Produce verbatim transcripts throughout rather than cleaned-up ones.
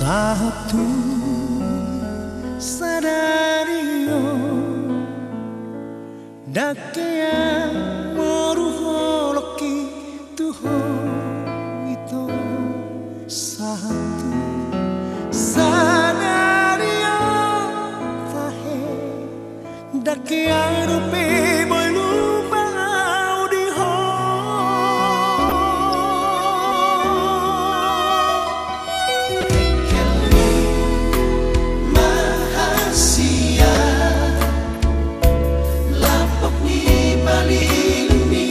Sahat tu sadari on, dang keang moru holongki tu ho ito. Sahat tu sadari on tahe, dang keang dope boi lupa au di ho. Engkel ni ma hasian, lampok ni palilu ni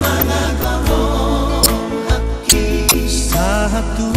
mangago rohangki. Sahat tu